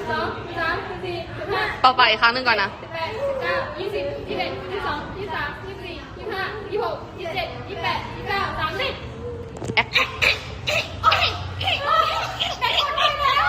ສອງ ສາມ ສີ່ ຫ້າ ເປົ່າປາກອີກຄັ້ງໜຶ່ງກ່ອນນະ. ສິບແປດ ສິບເກົ້າ ຍີ່ສິບ ຍີ່ສິບເອັດ ຍີ່ສິບສອງ ຍີ່ສິບສາມ ຍີ່ສິບສີ່ ຍີ່ສິບຫ້າ ຍີ່ສິບຫົກ ຍີ່ສິບເຈັດ ຍີ່ສິບແປດ ຍີ່ສິບເກົ້າ ສາມສິບ. ແອັກ. ໂອ້ຍ ໂອ້ຍ ໄດ້ຄົນໃໝ່ແລ້ວ.